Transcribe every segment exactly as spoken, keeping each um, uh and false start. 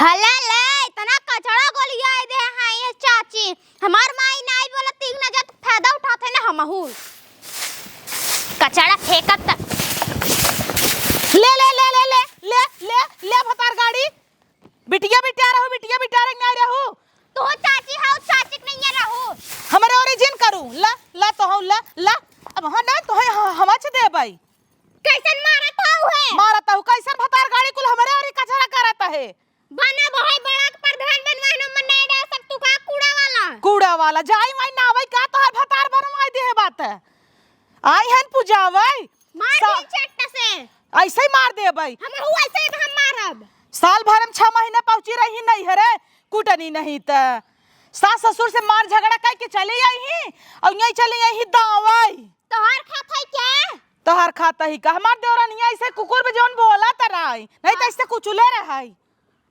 हले ले, इतना कचड़ा गोलियाए दे हैं ये चाची। हमार माई नाई बोलत, तीन नजर फायदा उठाते ना हमहू। कचड़ा फेंकत त- ले, ले, ले, ले, ले, ले, ले, ले भतार गाड़ी। बिटिया बिटिया रहू, बिटिया बिटिया रंग नहीं रहू। तू चाची हऊ, चाची के नहीं रहू। हमरे ओरी जिन करू, ला, ला तो हऊ, ला, ला। अब हाँ ना तो है, हाँ, हम अच्छे दे भाई। कैसन मारत हऊ है? मारत हऊ, कैसन भतार गाड़ी कुल हमरे ओरी कचरा करत है। बना भाई बड़ा के प्रधान बनवाए न मनाए रहे सब तू का कूड़ा वाला। कूड़ा वाला, जाई वही ना आवई का तोहर भतार बनवाए दे है बात है। आई हन पूजावई। मार सा- दी चट्ट से। ऐसे ही मार देबई। हम हऊ ऐसे ही हम मारब। साल भर में छह महीना पहुंची रही नहीं है रे, कुटनी नहीं त। सास ससुर से मार झगड़ा कई के चली आई ही, और यहीं चली आई ही दावई। तोहार खात है क्या? तोहार खात है का? हमार देवरानिया ऐसे कुकुर में जौन बोला त रही, नहीं त ऐसे कुचुले रही।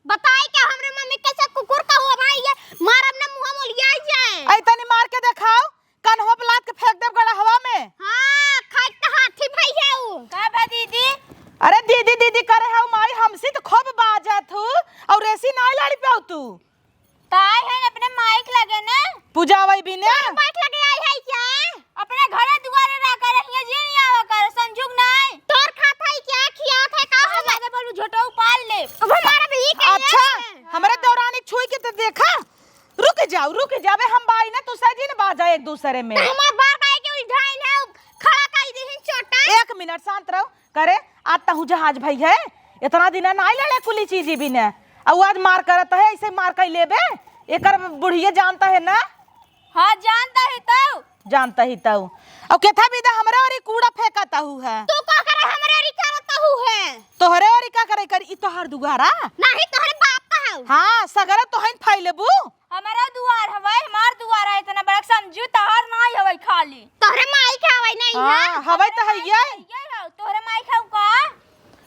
बताई क्या हमरे मम्मी कैसे कुकुर का हुआ भाई, ये मारब ना मुंह मोलिया जाए। ऐ तनी मार के देखाओ। कन्हो पे लाद के फेंक देब गड़हवा में। हाँ, खाई त हाथी भई है उ। का बा दीदी? अरे दीदी, दीदी करे हऊ माई, हमसे त खूब बाजत हऊ, और ऐसी नाई लड़ी पाऊ तू। त आए हैं अपने माई के लगे ने। पूजावई बिने। तोर माई के लगे आई है क्या? अपने घरे दुआरे रह कर रहिए जी, नहीं आवा कर, संजुग नहीं। तोर खात है क्या, खियात है का? हाँ, हम ज्यादा बोलू, झोटो उपाल ले। अब हमारा भी के अच्छा, है। हमरे देवरानी छुई के त देखा। रुक जाओ, रुक जाओ, बे हम बाई ना, तू सही न बाजा एक दूसरे में। त हमार बार बाई के उलझाइन है, खड़ा कई दिहिन चोटा। एक मिनट शांत रहो। करे, आज तहू जहाज भई है, इतना दिन नाई लड़े कुली चीजी बिने, अउ आज मार करत है, ऐसे मार कई लेबे, एकर बुढ़िया जानता है ना? हाँ, जानता है तउ। जानता ही तउ। अउ केथा बिदा हमरे ओरी कूड़ा फेंकत हऊ है। तू का करे हमरे ओरी करत हऊ है? तोहरे ओरी का करे करी, ई तोहर दुआरा? नहीं, तोहरे बाप का हऊ। हाँ, सगरा तोहन फैलेबू। हमरो दुआर हवै, हमार दुआर है, इतना बड़ा समझू, तोहर नाई हवै खाली। तोहरे माई के हवै नहीं हाँ, है? हवै त हइये। हइये हौ, तोहरे माई के हौ का?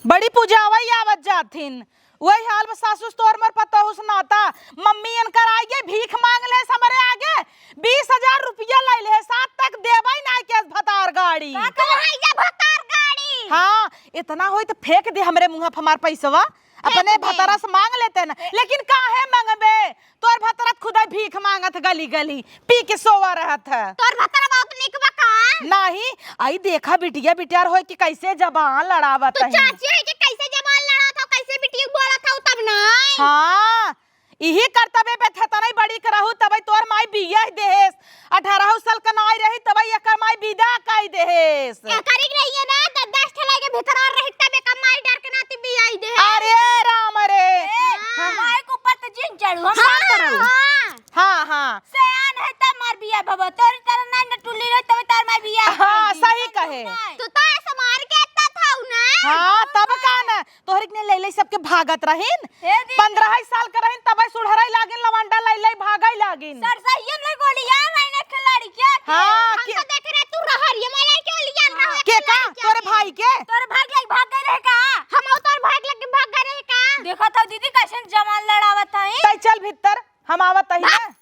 बड़ी पूजावै आवत जाथिन। वही हाल में सासुस तोर मर पतोहुस नाता। मम्मी इनकर आगे भीख मांग लेस हमरे आगे। बीस हजार रुपया ले लेस, आज तक देबै नाई केस भतार गाड़ी। का कहै जे भतार गाड़ी? हाँ, इतना होई त फेंक दे हमरे मुँह पर हमार पैसवा। अपने भतरा से मांग लेते न, लेकिन काहे मंगबे? तोर भतरा त खुदै भीख मांगत गली गली, पी के सोवा रहत है। तोर भतरा बहुत निक बा का? नाही, आई देखा बिटिया बिटियार होय कि कैसे जबान लड़ावत तू है। चाची है कि कैसे जबान लड़ात हो, कैसे बिटिया बोलत हो तब ना। हाँ, इही करतबे पे थतनई बड़ी करहु तबै तोर माई बियाह देहेस। अठारह साल का नाई रही तबै एकर माई विदा कई देहेस। एकरी के रहिए ना, दस दस ठे लगे भीतर और रही तब एकर माई डर के नाती बियाई देहेस। अरे राम रे। ए, हाँ। माई के ऊपर त जिन चढ़ू, हम हाँ, का करब? हाँ। हाँ, हाँ। सयान है तब मार बियाह भवा, तोरी तरह नाई न टुल्ली रही तब तार माई बियाह हाँ, भवा। सही कहे। तू तो ऐसे मार के इतना था ना। हाँ, तब का ना। तोहरे के ने लैलै सबके भागत रहिन। हे दीदी। पन्द्रह साल के रहिन, तबै सुढ़रै लागिन, लवंडा लैलै भागै लागिन। सरसहियम ले गोलियार रहिन एक लड़किया के। हाँ, हम के तो देख रहे तू रहरिया में लड़के गोलियार हाँ। रहे के एक का? लड़किया तोरे के। भाई के? तोरे भाई के भाग गए रहे का? हम और तोरे भाई के लगे भाग गए रहे का? देखा तो दीदी कैसे जवान लड़ावत है। तै चल भीतर, हम आवत ही भाग। ना।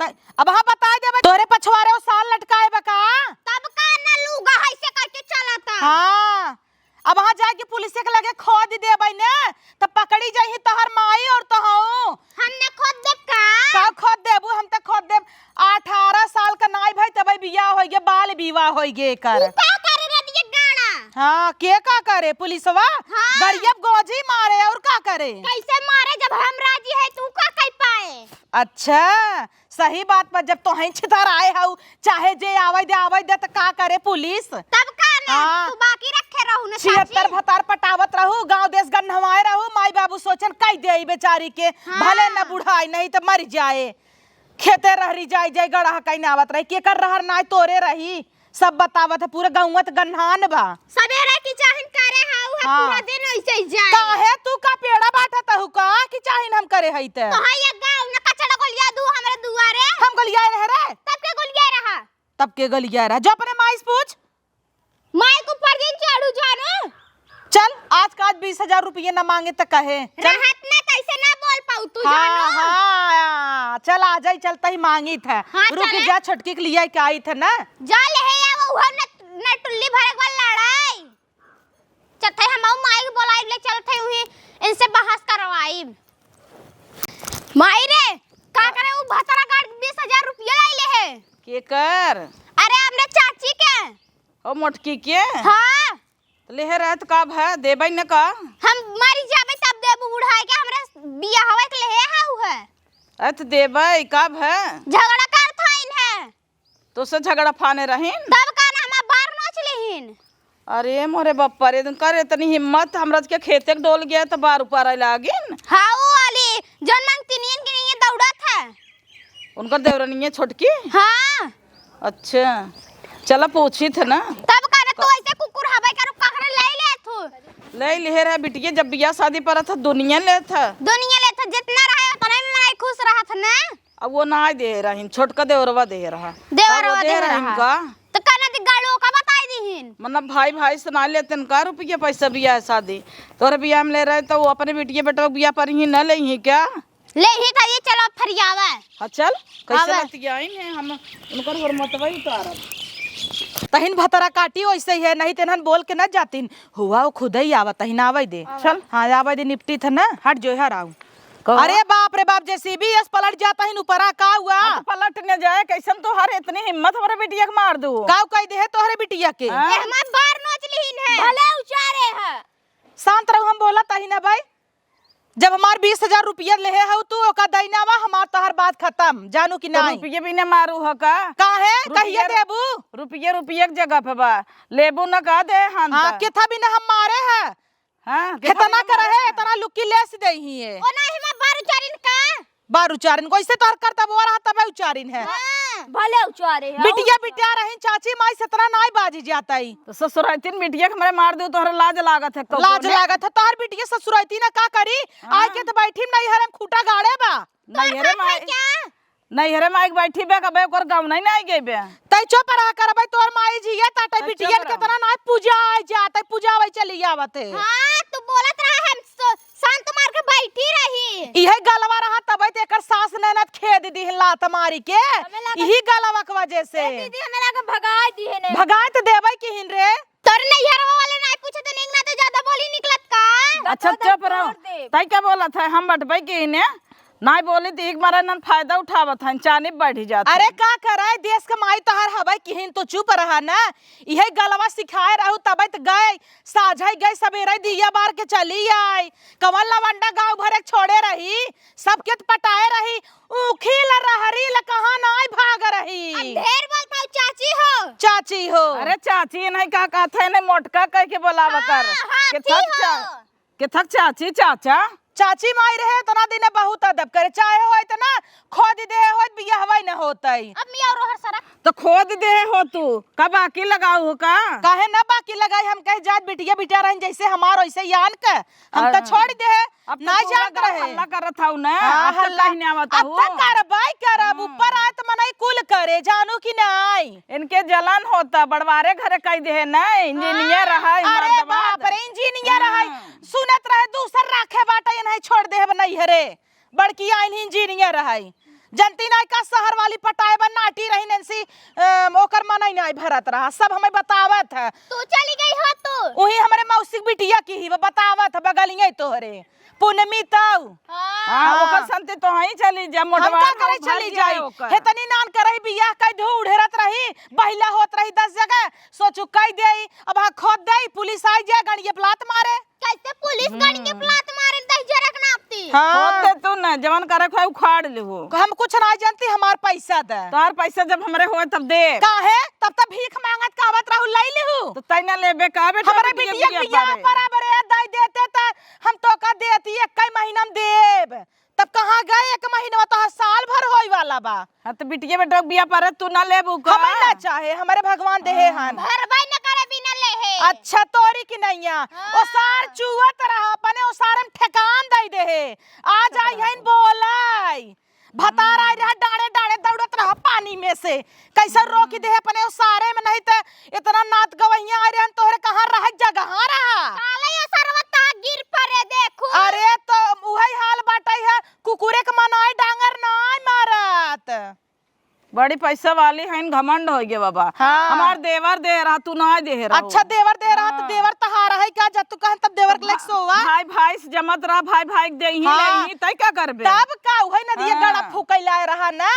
त अब हाँ बताई देबे, तोरे पछवारे वो साल लटकाए बा का? तब का ना लूगा है से करके चलता। हाँ, अब हाँ जाके पुलिस के लगे खोद देबे ने, त पकड़ी जाही तोहर माई और तोहू। हम ना खोद देब का? का खोद देबू? हम त खोद देब। अठारह साल का नाई भई तबै बियाह होइगे, बाल विवाह होइगे एकर। उ का करे रतिया गाड़ा? हाँ, के का करे? पुलिसवा? हाँ। गड़िया पे गोजी मारे और का करे? कैसे मारे जब हम राजी है तू का कह पाए? अच्छा, सही बात बा, जब तोहई छितराए हऊ, चाहे जे आवै दे, आवै दे, त का करे पुलिस? तब का ना, हाँ। तू बाकी रखे रहू न छिहत्तर चाची। भतार पटावत रहू, गाँव देश गन्हवाए रहू, माई बाबू सोचन कई दे ई बेचारी के, हाँ। भले न बुढ़ाई नहीं त मर जाए, खेते रहरी जाए, जाए गड़हा कहीं न आवत रही, केकर रहर नाई तोरे रही। सब बतावत है, पूरा गौवा त गन्हान बा। सबेरे की चाहिन करे है, उहे हाँ। पूरा दिन ऐसे ही जाए। काहे तू का पेड़ा बांटत हऊ का कि चाहिन हम करे हई त? तो है ये गाँव न कचड़ा गोलिया दू हमरे दुआरे। हम गोलियाए रहे रे? तब के गोलियाए रहा? तब के गोलियाए रहा? जो अपने माई से पूछ। माई के ऊपर दिन चढ़ू जानू। चल, आज का आज बीस हजार रुपये न मांगे त कहे। चल। रहत ना कैसे ना बोल पाऊ तू हाँ, जानू। हाँ, चल आ जाई, चलता ही मांगी था। हाँ, रुक चले। जा, छोटकी के लिए के आई था ना। जा ले हे या वो न, न टुल्ली भरे वाला लड़ाई। चलते हम आऊ माई के बोलाई ले चलते हुई इनसे बहस करवाई। भतरा काट के बीस हजार रुपया लाइले है। केकर? अरे, हमरे चाची के। ओ मोटकी के? हाँ। त लेहे रहे त का भा, देबै न का? हम मरी जाबै तब देबू, बुढ़ाई के हमरे बियाहवे के लेहे हउ है। अत देबै का भा? झगड़ा करत हइन है। तोसे झगड़ा फाने रहिन? तब का ना, हमार बार नोच लिहिन। अरे मोरे बप्पा रे, कर इतनी हिम्मत, हमरा के खेते के डोल गया त बार ऊपर आए लागिन। हाँ, वो वाली जौन मांगती नीन के लिए दौड़त है। उनकर देवरनिया छोटकी? हाँ। अच्छा, चला पूछी थे ना। तब का ना, तू ऐसे कुकुर हबै करू, ककरे ले ले तू। ले लिहे रहा बिटिया, जब बियाह शादी पर था दुनिया ले था। दुनिया ले था, जितना रहे उतना में मनाई खुश रहा था ना। अब वो ना दे रहिन, छोटका देवरवा दे रहा। देवरवा अब वो दे दे रहिन रहा। का? तो कहना थी गाड़ू का बताई दीहिन। मतलब भाई भाई से ना लेते न का रुपया पैसा बियाह शादी? तोहरे बियाह में ले रहे तो वो अपने बिटिया बेटा के बियाह पर ही न लेही क्या? लेही तो ये चलो फरियावा। हाँ चल, कैसे आवे। लतियाइन है, हम उनकर हरमतवा उतारब। तहिन भतरा काटी वैसे ही है, नहीं तेनहन बोल के न जातिन। हुआ वो खुद ही आवा, तहिन आवे दे। चल। हाँ आवे दे, निपटी थे ना, हट जो हर आऊ। कहो। अरे बाप रे बाप, जेसीबी एस पलट जाता ही ऊपरा, का हुआ? हाँ, तो पलट न जाए, कैसन तोहर इतनी हिम्मत हमरे बिटिया के मार दू? काऊ कह दे है तोहरे बिटिया के? हाँ? ए, हमार बार नोच लिहिन है। भले उचारे है। शांत रहू, हम बोला तही ना भाई। जब हमार बीस हजार रुपया लेहे हऊ तू, ओका दैना बा, हमार तोहर बात खत्म, जानू कि तो नहीं? रुपये भी न मारू ह का? काहे? रुपये कहिए देबू? रुपये रुपये के जगह पे बा, लेबू न का दे हन हाँ, त? किथा भी न हम मारे है। हाँ, कितना ना करे है, इतना लुक्की लेस देही है। ओ नाही, मैं बार उचारिन का? बार उचारिन, कैसे तोहर करतबवा रहा तबे उचारिन है। हाँ। भले उचारे है, बिटिया उचारे। बिटिया रही, चाची माई से इतना नाई बाजी जाता ही। तो ससुराइतिन बिटिया के हमरे मार दे, तोहरे लाज लागत है, कहो लाज ने? लागत है, तोहर बिटिया ससुराइती ना का करी? हाँ। आके तो बैठी नहीं हरम खूटा गाड़े बा। नहीं हरे माई। क्या? नैहरे माई के बैठी बे, कबे ओकर गाँव नहीं, नहीं गई बे। तै चुप रहा करबै, तोर माई जिया ताटे, तै चुप बिटियन रहा। केतना ना पूजा आई जात है, पूजा आई चली आवत है। हाँ, तू बोलत रहा, हम स-, शांत मार के बैठी रही। इहे गलवा रहा, तबै ते एकर सास ननद खेद दिहन लात मारी के। हमें लगा इही गलवा के वजह से। ए दीदी, हमें लगा भगाई दिहे ने। भगाई तो देबै किहिन रे। तोर नैहरवा वाले नाई पूछे तो नीक ना तो ज्यादा बोली निकलत का? अच्छा, बता दे, चुप रहो। तोड़ दे। तै क्या बोलत है? हम बटबै के इने नाई बोली तो एक मारा इन्हन फायदा उठावत हैं, चानी बढ़ी जात अरे है। का करे, देश के माई तोहार हबै किहिन, तो चुप रहा ना। इहे गलवा सिखाए रहू तबै तो गए, साझाई गए, सबेरे दिया बार के चली आई। कवन लवंडा गाँव भरे छोड़े रही, सबके तो पटाए रही। ऊखी ल रहरी ल कहाँ नाई भाग रही। अब ढेर बोलत हऊ चाची हो। चाची हो। अरे चाची नहीं का कहत है, नहीं मोटका कह के बोलावा हाँ, कर। हाथी के थक हो। चा-, के थक चाची चाचा। चाची माई रहे इतना दिन बहुत अदब करे, चाहे हो इतना खोद दे हो बियाहवा न होतई। अब मियाँ रोहर सरक। तो खोद दे हो तू, का बाकी लगाऊ हो का? काहे ना बाकी लगाई, हम कहे जात बिटिया बिटिया रहन जैसे हमार वैसे यान के, हम तो अरे। छोड़ दे। अब तो ना पूरा जात गाँव रहे। हल्ला करत हऊ ना, हाँ, अब तो हल्ला। कहीं नहीं आवत अब हऊ। तो करबै करब, हम्म। ऊपर आए तो मनई कुल करे, जानू कि नाई? इनके जलन होता, बड़वारे घरे कह दे है, नहीं, इंजीनियर हाँ, रहा, अरे मर्दवा बाप रे, इंजीनियर हाँ। रहा, सुनत रहे दूसर राखे बाटे, इन्हें छोड़ दे है नैहरे, बड़की आइन ही इंजीनियर रहा। जनती नाई का शहर वाली पटाए बा नाटी रही नैन्सी, अम, ओकर मनई नाई भरत रहा, सब हमें बतावत है। तू चली गई हो तू? वही हमरे मौसी के बिटिया की ही, वो बतावत है बगलिए तोहरे। पुनमी तऊ। हाँ। हाँ, हाँ। ओकर संती तो हई चली जा, हम मोटवा का करे के चली जाई? ओकर। हेतनी नान करही बियाह कई धू उढ़ेरत रही, बहिला होत रही दस जगह, सोचू कई देई, अब हाँ खोद देई, पुलिस आई जाए, गड़िए पलात मारे। कैसे पुलिस गाड़ी के हम्म। प्लाट मारे दही जरा के नापती? हाँ। होते तू न, जवन करे खोए उखाड़ ले हो। हम कुछ ना जानती, हमार पैसा दे। तोहार पैसा जब हमरे होए तब दे। काहे? तब तब भीख मांगत का आवत रहू, लई लेहू। तो तै ना लेबे का बेटा, हमरे बिटिया बिटिया के बियाह बियाह परे। बराबर है, दई देते त हम तो का देती, एक कई महीना में देब। तब कहाँ गए एक महीना, तो साल भर होई वाला बा। हाँ, तो बिटिया बेटा के बियाह पर तू ना लेबू का? हमें ना चाहे, हमरे भगवान देहे हन। भरबै न करे बिना लेहे। अच्छा, तोरी की नैया। हाँ। ओसार चुअत रहा, अपने ओसारे में ठेकान दई देहे। आ जाई हन बोलाई। भतार आई रहा, डाँड़े डाँड़े दौड़त रहा पानी में से। कैसे रोकी देहे अपने ओसारे में, नहीं त इतना नात गवैया आ रहन, तोहरे कहाँ रहे जगह रहा? काले ये सरवा ता गिर परे, देखू। अरे, तो उहै हाल बाटै है, कुकुरे के मनाई डांगर नाई मारत। बड़ी पैसा वाली हईन, घमंड होइ गे बाबा। हाँ। हमार देवर दे रहा, तू ना दे रहा। अच्छा, देवर दे रहा, तो हाँ। देवर तहार है का? जब तू कहन तब देवर के लग सोवा। भाई, भाई से जमत रहा, भाई, भाई के देही हाँ। लेही, तै का करबे? तब का उहै नदिया हाँ। गड़ा फूकै लाए रहा ना,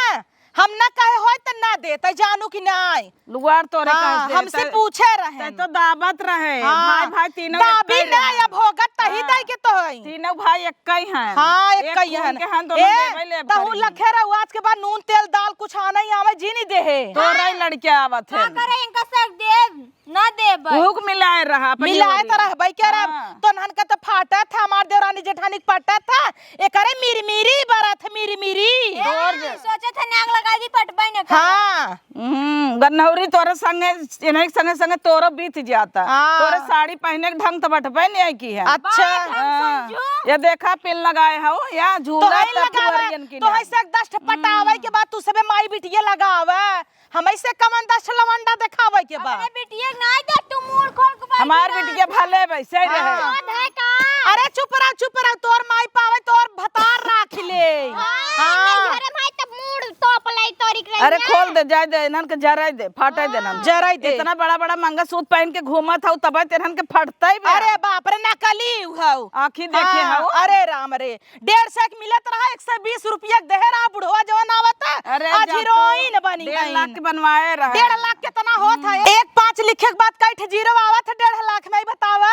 हम ना कहे होई त ना देतै, जानू कि नाई। लुगार तोरे हाँ, कहे से, हमसे तै, पूछे रहे। तै तो दाबत रहे, हाँ, भाई, भाई तीनों दाबी एक्कै ना, रहन। अब भोगत तही हाँ। दई के तो है। तीनों भाई एक्कै हैं। हाँ, एक एक्कै खून हैं। के हैं, दोनों ए, लेबे लेब तहू करी। लखे रहू, आज के बाद नून, तेल, दाल कुछ आना ही आवे, जी नहीं देहे। तोरे हाँ। लड़के आवत का हैं। करे इनका सक देब? ना देबै। भूख मिलाए रहा, अपनी मिलाए ओरी। त रहबै के रहा। हाँ। तोन्हन के त फाटत है, हमार देवरानी जेठानी के फाटत है। एकरे मिरमिरी बरत है, मिरमिरी। ए, तोर दे। सोचे थे नाक लगा दी, पटबै न कर। हाँ। हम्म, गन्हौरी तोरे संगे, इन्हीं के संगे संगे तोरो बीत जाता। हाँ। तोरे साड़ी पहने के ढंग तो बटबै नहीं की है। अच्छा। बात हम हाँ। समझू। ये देखा पिन लगाए हो, या तो झूला है तब लगावे, फुहरियन की तो नहीं। ऐसे दस ठे पटावे हम्म। के बाद तू सबे माई बिटिया लगावे। हमैं से कमन दस लवंडा देखावे के बा। अपने बिटिया के नाई देख, तू मूड़ खोल के बैठी हमार बा। बिटिया भले वैसे हाँ। रहे। कौन है का? अरे चुप रह, चुप रह, तोर माई पावे, तोर भतार राख ले। हाँ, हाँ। नहीं, अरे माई तब मूड़ तोप लाई तोरी के अरे रहिया। खोल दे, जाए दे, इन्हन के जराई दे, फाटे दे इन्हन। हाँ। जराई दे। इतना बड़ा बड़ा मंगलसूत्र पहन के घूमत हऊ, तबे तेरहन के फटतई बे। अरे बाप रे, नकली हऊ। आँखी देखे हाँ, हऊ। अरे राम रे, डेढ़ सौ के मिलत रहा, एक सौ बीस रुपया के देहे रहा बुढ़वा जवन आवत, अरे आज जा तो, हीरोइन बनी डेढ़ लाख हईन। के बनवाए रहा। डेढ़ लाख कितना होत है? हम्म। एक पाँच लिखे के बाद कई ठे जीरो आवत है डेढ़ लाख में, बतावा।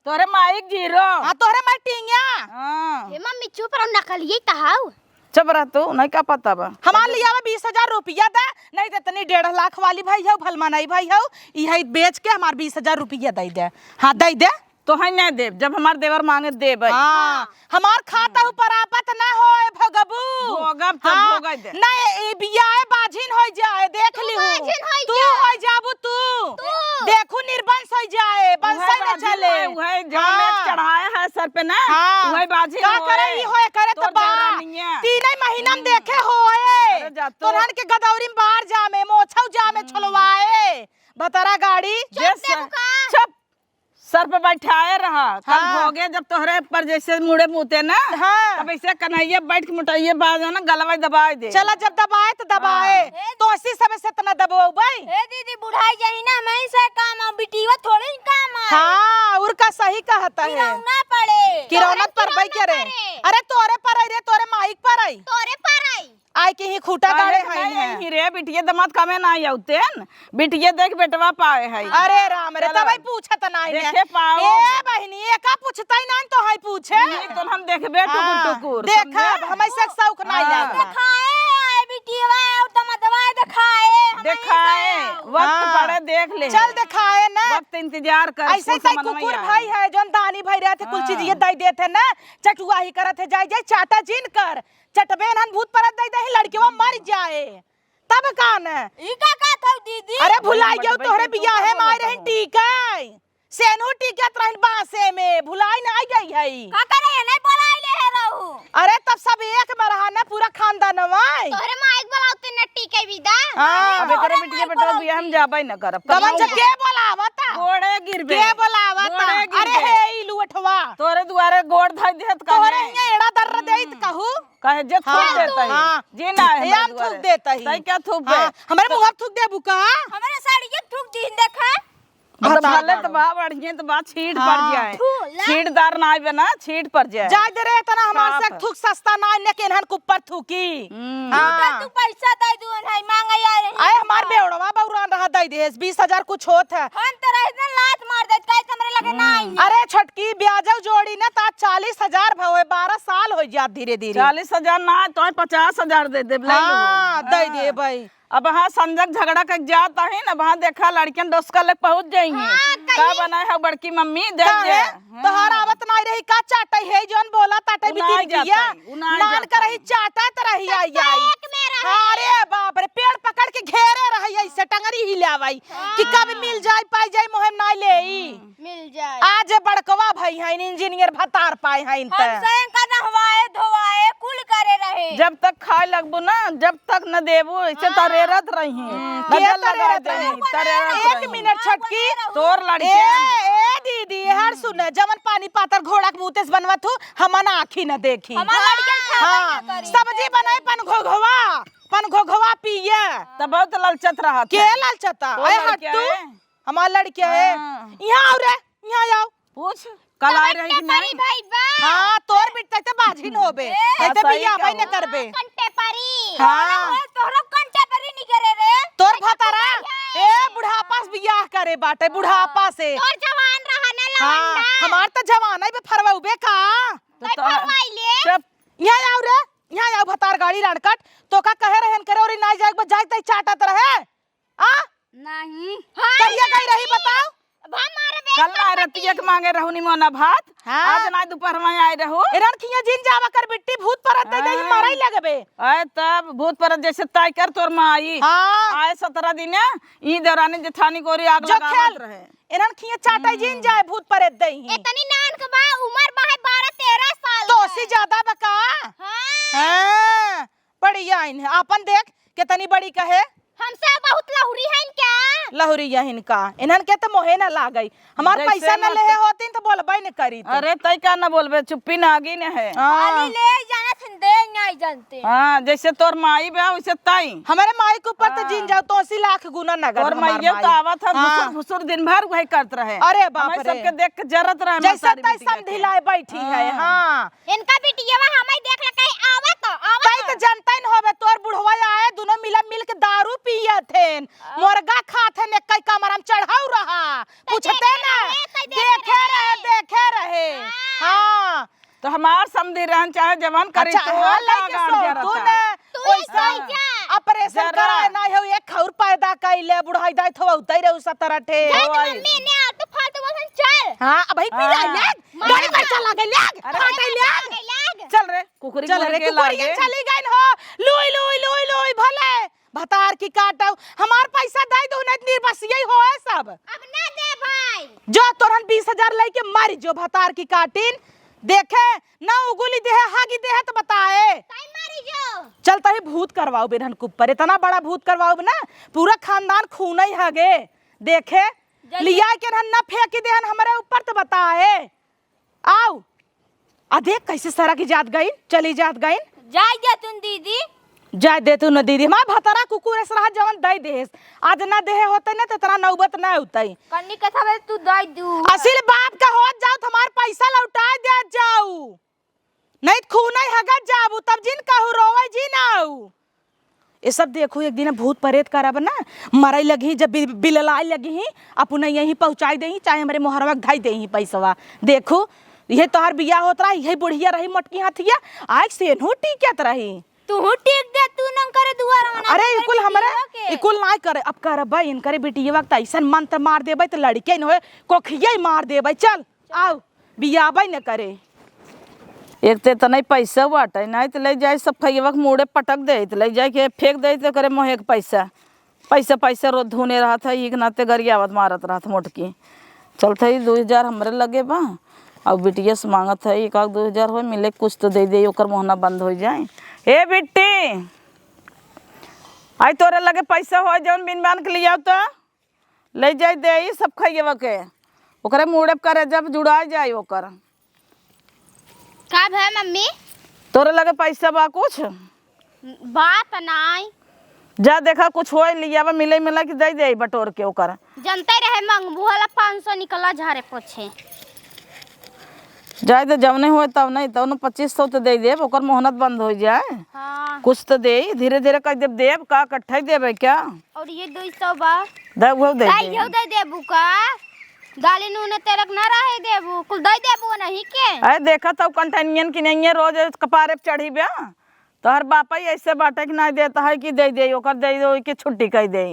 तोहरे माई के जीरो। हाँ, तोहरे माई टिंगिया। हाँ। हे मम्मी चुप रहो, नकलिए त हाउ। चुप रह तू, नहीं का पता बा। हमार लियावा बीस हजार रुपया दे, नहीं तो इतनी डेढ़ लाख वाली भाई हऊ, भलमा नहीं भाई हऊ, इहे बेच के हमार बीस हजार रुपया दे दे। हाँ, दे दे। तोहई ना देब, जब हमार देवर मांगे देबै। हाँ, हमार खाता ऊपर आपत ना होए भगबू। भोगब त हाँ, भोगै दे। ना ए बियाए बाझिन होइ जाए, देख तू लिहू। बाझिन होइ तू जा। होइ जाबू तू। तू। देखू निर्बंस होइ जाए, उहे बंसै न बाझिन चले। होए, उहे जौन एक हाँ। चढ़ाए है सर पे ना, हाँ। उहे बाझिन का होए। करे ई होए करे तो तोर बा। देवरानिया। तीन महीना में हम्म। देखे होए। अरे जा तो। तोहन के गदौरी में बाहर जामे, मोछौ जामे हम्म। छोलवाए। भतरा गाड़ी। चुप जैसे, देबू का? चुप। सर पे बैठाए रहा, कल हाँ। भोगे जब तोहरे पर जैसे मुड़े मुते ना, हाँ। तब ऐसे कन्हैया बैठ के मुटैया बाजा ना गलवा दबाए दे। चला जब दबाए तो दबाए, हाँ। तो अस्सी सबे से इतना दबाओ भाई। ए दीदी, बुढ़ाई जाई ना, मैं से काम आ, बिटिया थोड़े ही काम आए। हाँ, और का सही कहता है। किरौना पड़े। किरौना तोहरे पर भाई किरौना करे। पड़े। अरे तोरे पर आई रे, तोरे माइक पर आई। तोरे पर आई। आए के ही खूंटा काहे गाड़े के हई नहीं है। आई रे, बिटिया दमाद कमे ना आउतेन, बिटिया देख बेटवा पाए हई। अरे राम रे, चलो। तबई पूछत नहीं है। देखे पाओ। ए बहिनी, एका पूछतई ना तो हई पूछे। नहीं तो हम देखबे टुकुर हाँ, टुकुर, देखब, समझे? हम ऐसे शौक नहीं हाँ। लागल। देखाए, आए बिटिया, और दमदवा देखाए, हम देखाए, ऐसे आओ। वक्त हाँ। पड़े देख ले। चल देखाए ना। वक्त इंतजार कर, ऐसे कुछ तई समझ में कुकुर आई। भाई है, जौन दानी भाई रहते, कुल हाँ। चीज ये दई देते ना, चटुआ ही करत है, जाए जाए चाटा जिन कर। चटबे एनहन भूत परत दई दही, लड़केवा मर जाए। तब का न? ई का कहत हऊ दीदी? अरे भुलाई गयो, तोहरे बियाहे में आए रहन टीके। सेनू टीकत रहन बांसे में, भुलाई ना गई है। का करे, नहीं बोलाई ले है रहू? अरे तब सब एक में रहा ना, पूरा खानदानवा। तोहरे माइक बोलावते न टीके विदा। हाँ। अब एकरे बिटिया बेटवा बियाह हम जाबे न करब। दबन से के बोलावता? गोड़े गिरबे। के बोलावता? गोड़े गिरबे। अरे हे ई लुअठवा। तोरे दुआरे गोड़ धइ देत का तोहरे है? हियां एड़ा दर्र देइत हम्म। कहू। कहे जे थूक हाँ, देता है। हाँ। जे ना है ये हमारे हम थूक दुआरे। देता ही। तै क्या थूक हाँ, दे? हमरे मुंह पर थूक देबू का? हमरे साड़ी ये थूक दी देखा। अब तो भतार भले तो बाड़ू। बा बढ़िया तो बा छीट हाँ। पड़ जाए। थू, ला। छीटदार ना आवे ना, छीट पड़ जाए। जाए दे रे, इतना हमार साफ। से थूक सस्ता ना, ने केनहन के ऊपर थूकी। हम्म। हाँ। तू पैसा दे दू, नहीं मांगे आ रही। आए हमार बेवड़वा बौरान रहा दे दे, बीस हजार कुछ होत है। हम तो रहे इतने लात मार देत, काहे हमरे लगे ना आई। हम्म। अरे छोटकी ब्याजौ जोड़ी ना ता चालीस हजार भवे, बारह साल हो जात धीरे धीरे। चालीस हजार ना, तो पचास हजार दे देब, ले लो। हाँ, दे हाँ। दे भाई। अब हाँ संजग झगड़ा कर जात है ना, वहाँ देखा लड़कियन डोसका लग पहुँच जाई हैं। हाँ, का कहीं बनाए है बड़की मम्मी, दे काहे? दे। हाँ। तोहार आवत नाई रही का चाटै है, जौन बोला ताटै उ ना बिटिन जाता किया। है, उ ना नान जाता कर रही है। चाटत रही आई, आई। एक में रही। अरे बाप रे, पेड़ पकड़ के घेरे रही, ऐसे टंगरी हिलावई कि हाँ। कब मिल जाई, पाई जाई, मोहे नाई लेई। हम्म। मिल जाए। आज बड़कवा भाई हैं, इंजीनियर भतार पाए हैं हम त। स्वयं का नहवाए, धोवाए, कुल करे रहे। जब तक खाए लगबू ना, जब तक न देबू, ऐसे हाँ। तरेरत रही। हाँ। के नजर लगा तरेरत रही? देही, तरेरत एक रही। मिनट छोटकी। तोर लड़के ए, हैं। ए दीदी, हर हम्म। सुन, जवन पानी पातर घोड़ा के मुंह से बनवत हूँ, हमन आँखी न देखी। हमार लड़के खाबे हाँ, न करी। सब्जी बनाए पन घोघवा, पन घोघवा पिए। तब बहुत ललचत रहत के है। ललचता? तोर ए लड़के हट्टू, हैं। हमार लड़के हैं। हाँ। यहाँ आओ रे, यहाँ आओ। पूछ। कल आए रही कि नहीं? हाँ, तोर बिट्टे ते बाझिन होबे। ए, तैते हाँ, सही बियाह कहू। न करबे। कंटे परी। हाँ। तोहरो, तोहरो कंटे परी निकरे रे। तोर भतारा। ए, बुढ़ापा से बियाह करे बाटे, बुढ़ापा से। तोर जवान रहा ना हाँ, लवंडा। हमार त जवान है बे, फरवउबे का? तो तै तो फरवाई ले। चुप। यहाँ आओ रे, यहाँ आओ भतार गाड़ी राड़कट। तो का कहे रहन करे और ना जाए, जाए तै चाटत रहे। आ? नहीं। हाँ, कहिया गई रही बताओ? अब हम मारे बे कल ना रतिया के मांगे रहू निमोना भात। हाँ। आज ना दोपहर में आए रहू। एरन खिया जिन जावा कर बिट्टी, भूत परत दे दे, हाँ। मारई लगबे। आए तब भूत परत जैसे ताई कर तोर माई। हाँ। आए सतरह दिन ई देवरानी जेठानी गोरी आग जो लगावत खेल। रहे। एरन खिया चाटई जिन हम्म। जाए भूत परत दे ही। इतनी नान के बा, उम्र बा है बारह तेरह साल तो का। सी ज्यादा बा का? हाँ। हाँ। बढ़िया इन है। आपन देख, कितनी बड़ी कहे। हमसे बहुत लहुरी है इनका। लहुरी है इनका। इन्हन के तो मोहे ना लागई। हमार जैसे पैसा न मत लेहे होतीन तो बोलबे न करी तो। अरे, तई का ना बोलबे, चुप्पी नागिन है। हाँ। खाली ले जाना थन दे नहीं जानते। हाँ, जैसे तोर माई बा, वैसे ताई। हमारे माई के ऊपर तो हाँ। जिन जाओ, तो अस्सी लाख गुना नगद तोर हमार माइयो माई। तो आवत है, हाँ। भुसुर, भुसुर दिन भर वही करत रहे। अरे बाप हमें रे। सबके देख के जरत रहे जैसे हमार सारी तई बिटिया के। समधिलाए बैठी है, हाँ। हाँ। इनका बिटियावा हमें देख ले कहीं आवत, आवत। तई तो जनता ही न होबे, तोर बुढ़वा आए, दोनों मिला मिल के दारू पियत हेन, आ। मुर्गा खात हेन, एक कई कमरा में चढ़ाऊ रहा, तो पूछते देखे ना, रहे, तो देखे देखे रहे, रहे। देखे रहे। हाँ। हाँ। तो हमार समधी रहन चाहे जवन करी, अच्छा, तो हाँ, का लइके गाड़ सो, जरता। तू ना, तू ओइसा ही जा। ऑपरेशन जरा। कराए ना हो, एक खौर पैदा कइले, बुढ़ाई दाई थो उतई रहे, उसा तरह ठे। जा तो हो आई। मम्मी ने आलतू फालतू बोलन, चल। हाँ, अब ही पी हाँ। ले, ले। गाड़ी पर चला गई, ले। अरे, फाटे, ले। चला गई, ले। चल रे, कुकुरी चल मुर्गे रे, कुकुरिया लागे। चली गई हो। लुई, लुई, लुई, लुई, भले। भतार की काटो, हमार पैसा दे दो, नहीं तो निर्बसिया ही हो है सब। अब ना दे भाई। जो तोरन बीस हजार लेके मारी जो भतार की काटिन। देखे, ना उगुली देहे, हागी देहे तो बताए। ताई मारी जो। चल तही भूत करवाओ बेरहन कुप्पर, इतना बड़ा भूत करवाओ ना, पूरा खानदान खून ही हगे। देखे, जल्दी। लिया के रहन ना फेंकी देहन हमरे ऊपर तो बताए। आओ। आ देख कैसे सरक जात गइन, चली जात गइन। जाए दे तुम दीदी। जाए दे तू न दीदी, हमार भतरा कुकुर ऐसे रहा जवन दई देस। आज ना देहे होते ना तो इतना नौबत ना होतई। कन्नी कथा बे तू दई दू। असिल बाप का होत जाओ तो हमार पैसा लौटा दे जाऊ। नहीं तो खून ही हगत जाबू तब जिन कहू रोवे जिन आऊ। ये सब देखो, एक दिन भूत प्रेत करब ना, मरई लगी, जब बि-, बिललाई लगी, अपने यहीं पहुँचाई देही, चाहे हमरे मोहरवा के धई देही पैसवा। देखो, ये तोहर बियाह होत रहा, यही बुढ़िया रही मोटकी हथिया, आइक सेनहू टिकत रही। तू टिक दे, तू न करे दुआर में, अरे, तू इकुल करे हमरे, बिटिया के। इकुल नाय करे, अब करबे, इनकरे बिटिया के त ऐसन मंत्र मार देबे, त लड़के न होए, कोखिया ही मार देबे। चल, आओ। बियाबे न करे। एक ते इतना ही पैसा बाटे, नहीं तो ले जाए सब फैयवा के मुड़े पटक दे, तो ले जाए के फेंक दे, तो करे मोहे के पैसा, पैसा, पैसा रोज धुने रहत है, एक नाते गरियावत मारत रहत मोटकी। चलत है, दो हजार हमरे लगे बा, और बिटिया से मांगत है, एक आध दो हजार हो मिले, कुछ तो दे दे, ओकर मोहना बंद हो जाए। ए बिट्टी, आई तोरे लगे पैसा हो, जौन बिन बान के लियाओ तो। ले जाई देई सब खइयवा के, ओकरे मुड़े करे जब जुड़ा जाई ओकर। का भे मम्मी? तोरे लगे पैसा बा कुछ? बात नाई। जा देखा कुछ होए लियावा मिले मिला के दे देई बटोर के ओकर। जनते रहे मंगबू हला पाँच सौ निकला झारे पोछे। जाए दे जवने होए तब नहीं तवनो पच्चीस सौ तो दे देब ओकर मोहनत बंद हो जाए। हाँ। कुछ तो देई धीरे धीरे कह देब देब का इकट्ठा ही देबे क्या? और ये दो सौ बा। दे, वो दे ताई, दे। यो दे देबू का? दाली नून तेलक ना रहे देबू, कुल दे देबू नहीं के? अरे देखा तो कंटेनियन की नहीं है, रोज कपारे पे चढ़ी बे। तोहर बापा ही ऐसे बाटे कि नहीं देता है कि दे दे, ओकर दे दे, ओके छुट्टी कह दे।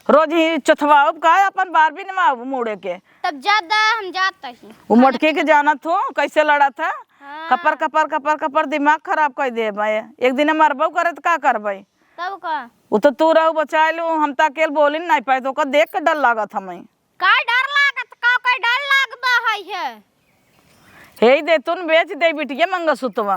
रोज ही चोथवाओ का अपन बार भी नवाओ मुड़े के। तब जा दा, हम जात ही। वो मोटकी के जानत हो, कैसे लड़त है? हाँ। कपर, कपर, कपर, कपर दिमाग खराब कर दे भाई। एक दिन मरबो करे तो का करबे? तब का? वो तो तू रहू बचाए लू, हम तो अकेल बोली नहीं पाए, तो ओकर देख के डर लागत हमें। का डर लागत, का, का डर लागबा है, है? हे ही दे, तू न बेच दे बिटिया मंगलसूत्रवा।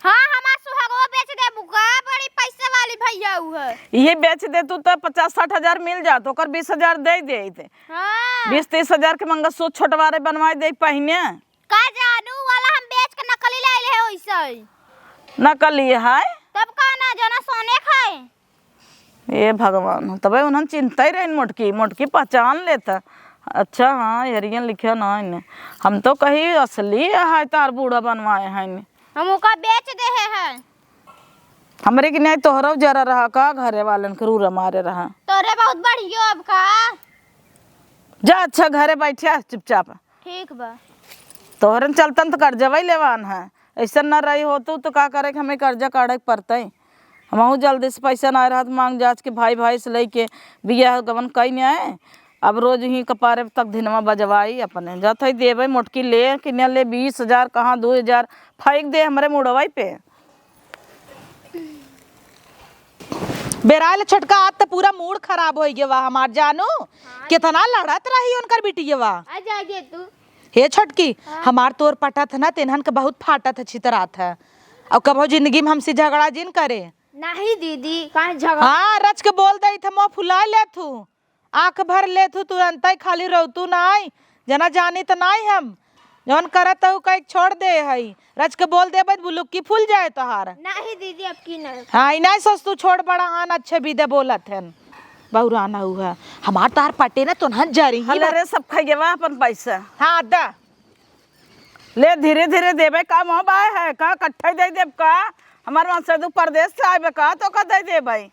हाँ, हमार सुहागवा बेच देबू का, बड़ी पैसे वाली भैया उ है। ये बेच दे तू तो पचास साठ हजार मिल जात, ओकर बीस हजार दे देत। हाँ। बीस तीस हजार के मंगलसूत्र छोटवारे बनवाए दे पहिने। का जानू वाला हम बेच के नकली लाइल है ओइसे ही। नकली है? तब का ना जाना सोने खाए। ए भगवान, तबे उन्हन चिंता ही रही मोटकी, मोटकी पहचान लेता। अच्छा, हाँ, हेरियन लिखे ना इन्हें। हम तो कही असली है तार बूढ़ा बनवाए हैं इन्हें। हम ओका बेच देहे हैं। हमरे की नहीं तोहरो जरा रहा का, घरे वालन के रूरा मारे रहा। तोरे बहुत बढ़ियो अब का। जा अच्छा घरे बैठिया चुपचाप। ठीक बा। तोहरन चलतन तो कर्जवा ही लेवान है। ऐसन ना रही होतू तो का करे कि हमें कर्जा काढ़े के पड़तई। हमहू जल्दी से पैसा ना रहत मांग जाच के भाई भाई से लेके बियाह गवन कई नहीं आए। अब रोज ही कपारे तक धिनवा बजवाई अपने। जात है देबे मोटकी ले कि न ले बीस हजार कहाँ दो हजार फेंक दे हमरे मुड़वाई पे। बेराइल छोटका, आज त पूरा मूड खराब होइ गवा हमार जानू। हाँ। केतना लड़त रही उनकर बिटियवा। आ जा जे तू। हे छोटकी, हाँ। हमार तोर पटत ह ना, तेनहन के बहुत फाटत ह, छितरात ह। अउ कबहु जिंदगी में हमसे झगड़ा जिन करे। नहीं दीदी, काहे झगड़ा? हाँ, रच के बोल दई थ, मुँह फुला लेथू। आँख भर लेथू तुरंतई, खाली रोतू नाई। जना जानी त नाई हम। जवन करत हऊ कई छोड़ दे हई। रच के बोल देबे त बुलुक्की फूल जाए तोहार। नहीं दीदी, अब की नहीं। हाँ, ई नाई सोच तू छोड़ बड़ा हन, अच्छे विदे बोलत हन। बहुरान हऊ है। हमार तोहार पटे ना तो ना जरी ही हले बा- रे, सब खाई गेवा अपन पैसा। हाँ, दा। ले धीरे धीरे देबे का मोह बाय है का, कट्ठे दे देब का? हमार वहाँ से तू परदेस से आइबे का, तो का दे देबे?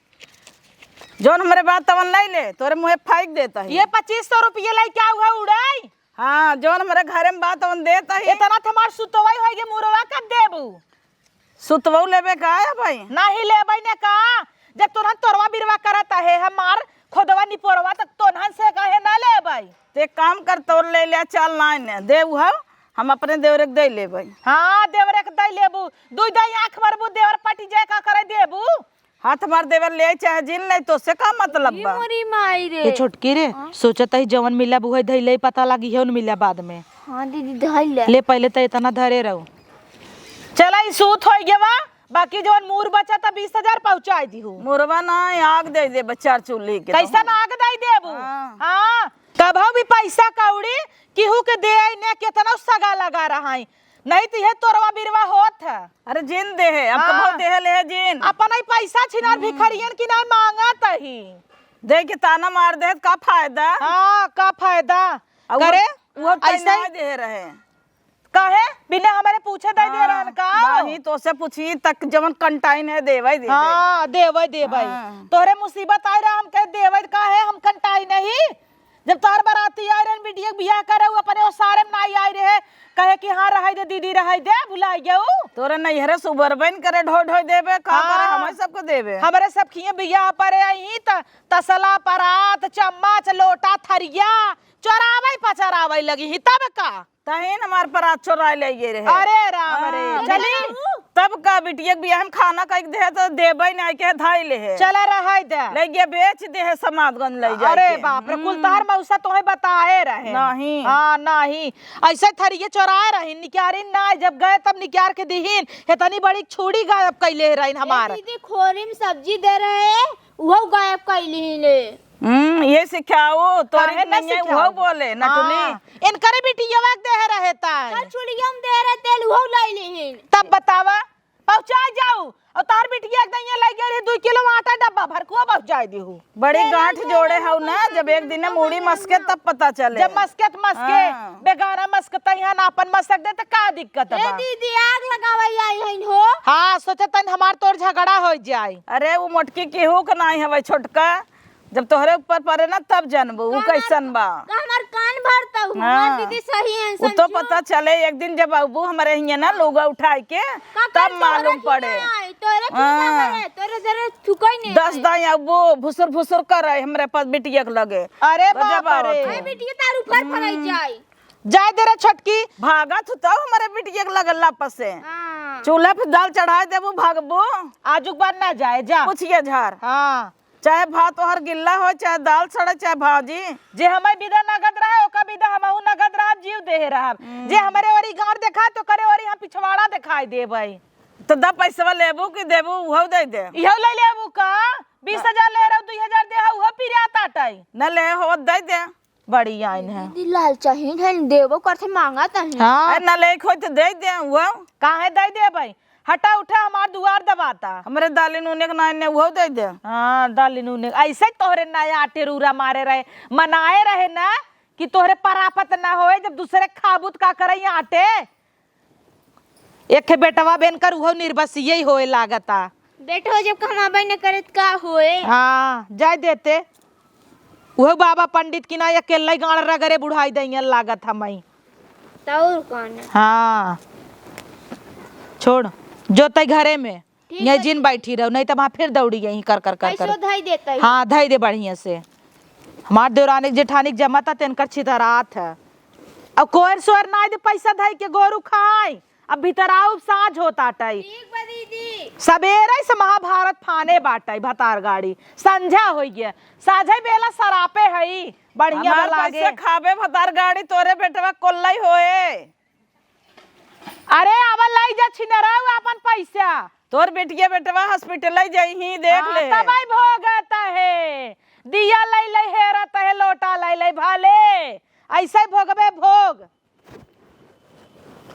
जौन हमरे बात तवन लइ ले, तोरे मुँहे फेंक देत ही। ये पच्चीस सौ रुपये लइ का हुआ उड़ाई? हाँ, जौन हमरे घरे में बात तवन देत ही। इतना त हमार सुतवाई होइगे, मुरवा कब देबू? सुतवऊ लेबे का है भाई? नहीं लेबे ने का? जब तोरहन तोरवा बिरवा करत है हमार खोदवा निपोरवा, त तोनहन से काहे ना लेबे? ते काम कर, तोर ले ले, चल ना ने दे उहव, हम अपने देवरे के दे लेबे। हाँ, देवरे के दे लेबू, दुई दाई आँख मरबू, देवर पटी जाए का करे देबू? हाथ मार देवर ले चाहे जिन ले, तो से का मतलब ई बा? मोरी माई रे। ए छोटकी रे, हाँ? सोचत ही जवन मिला बुहे धइले पता लागी है उन मिला बाद में। हाँ दीदी, धइले। ले पहले त इतना धरे रहो। चला, ई सूत होई गेवा, बाकी जवन मूर बचा त बीस हजार पहुँचाई दिहू। मोरवा ना, आग दे दे बच्चा चूल्ही के। कैसन आग दे देबू? हाँ। हाँ, कभो भी पैसा कौड़ी केहू के दे आई ने, केतनो सगा लगा रहा है, नहीं त इहे तोरवा बिरवा होत है। अरे जिन दे है, अब हाँ। कभो दे है ले है जिन। अपन ही पैसा छिनार हम्म। भिखरियन की ना मांगत ही। दे के ताना मार दे, का फायदा? हाँ, का फायदा? अउर करे? वो तय ऐसे ही ना दे रहे। काहे? बिना हमारे पूछे दे दे हाँ, रहन का? नहीं, तो से पूछी तक जवन कंटाइन है, देवै दे दे। हाँ, देवै देवै। हाँ। तोहरे मुसीबत आए रहा, हम कहे देवै का है, हम कंटाइन नहीं। जब तोहर बराती आए रहे, बिटिया के बियाह करे, उ अपने ओ सारे में नाई आए रहे, कहे कि हाँ, रहै दे दीदी, रहै दे, भुलाइ गए उ। तोरे नैहरे सुबरबैन करे, ढो ढो देबे, का करे, हाँ। हमारे सबको देबे। हमरे सब खिए बियाह परे आई त तसला, परात, चम्मच, लोटा, थरिया चोरावै पचरावै लगी ही, तब का? तहिन हमार परात चोराए ले गए रहे। अरे राम रे, हाँ, चली। तब का बिटिया के बियाह में खाना कह दे तो देबे नहीं के धाई ले है। चला रहै दे। ले गया बेच दे है समाजगंज ले जाए अरे के। बाप रे, कुल हम्म। तहर मौसा तोहे बताए रहे। नहीं। हाँ, नहीं। ऐसे थरिये चोराए रही, निकारिन ना, जब गए तब निकार के दिहिन, इतनी बड़ी छुड़ी गायब कैले रहिन ए हमार। दीदी, खोरी में सब्जी दे रहे, उहो गायब कैली ले। हम्म, ये सिखाओ, तोरी काहे ना नैया सिखाओ? उहो बोले, नटुली। हाँ, इनकरे बिटियवा के देह रहे ताई। कल चुड़िया में दे रहे तेल, उहो लाई लिहिन। तब बतावा, पहुँचा जाऊ। और तार बिटिया के दैया लग गए रहे दुई किलो आटा डब्बा भर को पहुँचा दिहू। बड़ी ए, गांठ नहीं, जोड़े नहीं, हऊ ना, नहीं, जब एक दिन नहीं, मूड़ी नहीं, मस्के नहीं। तब पता चले। जब मस्के त मस्के, हाँ। बेगाना मस्के तैया ना अपन मस्क दे त का दिक्कत ए बा? दीदी, आग लगावे आई हईन हो। हाँ, सोचे तन हमार तोर झगड़ा हो जाए। अरे, वो मोटकी केहू के नाई हवे छोटका, जब तोहरे ऊपर पड़े ना, तब जानबू उ का हमार, कैसन बा। का हमार कान भरता हूँ, हाँ। हमार दीदी सही है, उ तो समझो। पता चले, एक दिन जब अबू हमारे हियाँ ना लुगा उठाई के, का तब कान मालूम तोहरे पड़े। की ना आई, तोरे की हाँ। ना है, तोरे जरे थुकई नहीं दस है। दाई अबू भुसुर भुसुर करे हमरे पास बिटिया के लगे। अरे गजब बाप रे। आवत है। अरे बिटिया तार ऊपर फराई हम्म। जाई। जाए दे रे छोटकी। भागत हूँ तो हमारे बिटिया के लगे लपस से। हाँ। चूल्हा पे दाल चढ़ाए देबू, भागबू। आजुक बार ना जाए, जा। पूछिए झार। हाँ। चाहे भात तोहर गिल्ला हो, चाहे दाल सड़े, चाहे भाजी। जे हमार बिदा नगद रहे, ओका बिदा हमहू नगद रहब, जीव देहे रहब। हम्म। जे हमरे ओरी गांड देखा, तो करे ओरी हम पिछवाड़ा देखाई देबै। तो द पैसवा लेबू कि देबू, उहो दे दे। इहो ले लेबू का? बीस हजार ले रहू, दुई हजार दे, उहो पिरिया ताटई। न ले हो, दे दे। बड़ी आइन है। दीदी लालचाहीन है, देबो करथे, मांगत है। हाँ। अरे ना लेक होई तो दे दे, वो। काहे दे देबै? हटा उठा हमार दुआर दबाता। हमरे दाली नूने के नाई ने वो दे दे। हाँ, दाली नूने। ऐसे तोहरे नया आटे रूरा मारे रहे, मनाए रहे ना, कि तोहरे परापत ना होए, जब दूसरे खाबू त का करई आटे। एक ठे बेटवा बेन कर उहो निर्बसिये ही होए लागता। बेटवा जब कमाबे न करे त का होए? हाँ, जाए देते। उहो बाबा पंडित की ना अकेले गाड़ रगरे बुढ़ाई दइयन लागत हमई। त और कौन? हाँ, छोड़, जो तई घरे में ठीक ये है। जिन बैठी रहो, नहीं तो वहाँ फिर दौड़ी यहीं कर कर कर कर। कैसो धई देते। हाँ, धई दे बढ़िया से। हमार देवरानी के जेठानी के जमत है, तेनकर छितरात है। अब कोयर सोयर नाई दे पैसा धई के गोरू खाई। अब भीतराऊ साँझ होत आटई। ठीक बा दीदी। सबेरे से महाभारत फाने बाटई भतार गाड़ी। संझा होई गया। साँझे बेला सरापे हई। बढ़िया हमार बा लागे। पैसा खाबे भतार गाड़ी, तोरे बेटवा कोल्लई होए। अरे, आवा लई जा छिनराऊ आपन पैसा। तोर बेटिया बेटवा hospital लई जाई ही, देख हाँ, ले। तबई भोगत है। दिया लई लई हेरत है, लोटा लई लई भले। ऐसे भोगबे भोग।